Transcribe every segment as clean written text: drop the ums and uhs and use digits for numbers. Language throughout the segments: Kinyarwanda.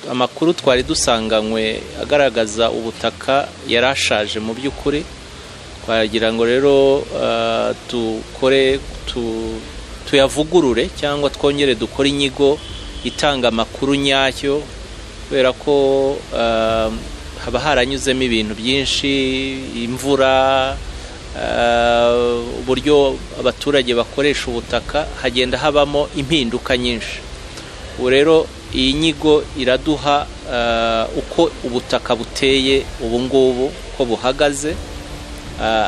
Amakuru twari dusanganywe agaragaza ubutaka yari ashaje mu by'ukuri. Twagira ngo rero dukore, tuyavugurure cyangwa twongere dukore inyigo itanga amakuru nyacyo, kubera ko haba haranyuzemo ibintu byinshi, imvura, uburyo abaturage bakoresha ubutaka, hagenda habamo impinduka nyinshi. Ubu rero iyi nyigo iraduha uko ubutaka buteye ubu ngubu, uko buhagaze,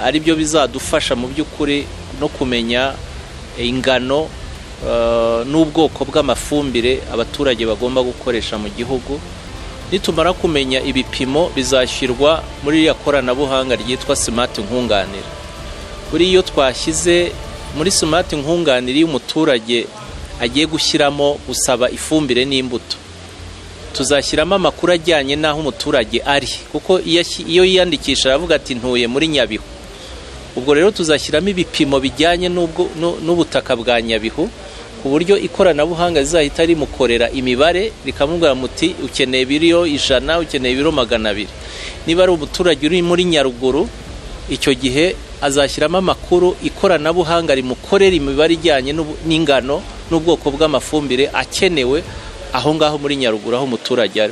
ari byo bizadufasha mu by'ukuri no kumenya ingano n'ubwoko bw'amafumbire abaturage bagomba gukoresha mu gihugu. Nitumara kumenya ibipimo, bizashyirwa muri iriya koranabuhanga ryitwa Smart Nkunganire. Buri iyo twashyize muri Smart Nkunganire, iyo umuturage agiye gushyiramo gusaba ifumbire n'imbuto, tuzashyiramo amakuru ajyanye n'aho umuturage ari, kuko iyo yiyandikisha aravuga ati: "Ntuye muri Nyabihu." Ubwo rero tuzashyiramo ibipimo bijyanye n'ubutaka bwa Nyabihu, ku buryo ikoranabuhanga rizahita rimukorera imibare, rikamubwira muti: "Ukeneye ibiro 100, ukeneye ibiro 200." Niba ari umuturage uri muri Nyaruguru, icyo gihe azashyiramo amakuru, ikoranabuhanga rimukorera imibare ijyanye n'ingano n'ubwoko bw'amafumbire akenewe aho ngaho muri Nyaruguru, aho umuturage ari.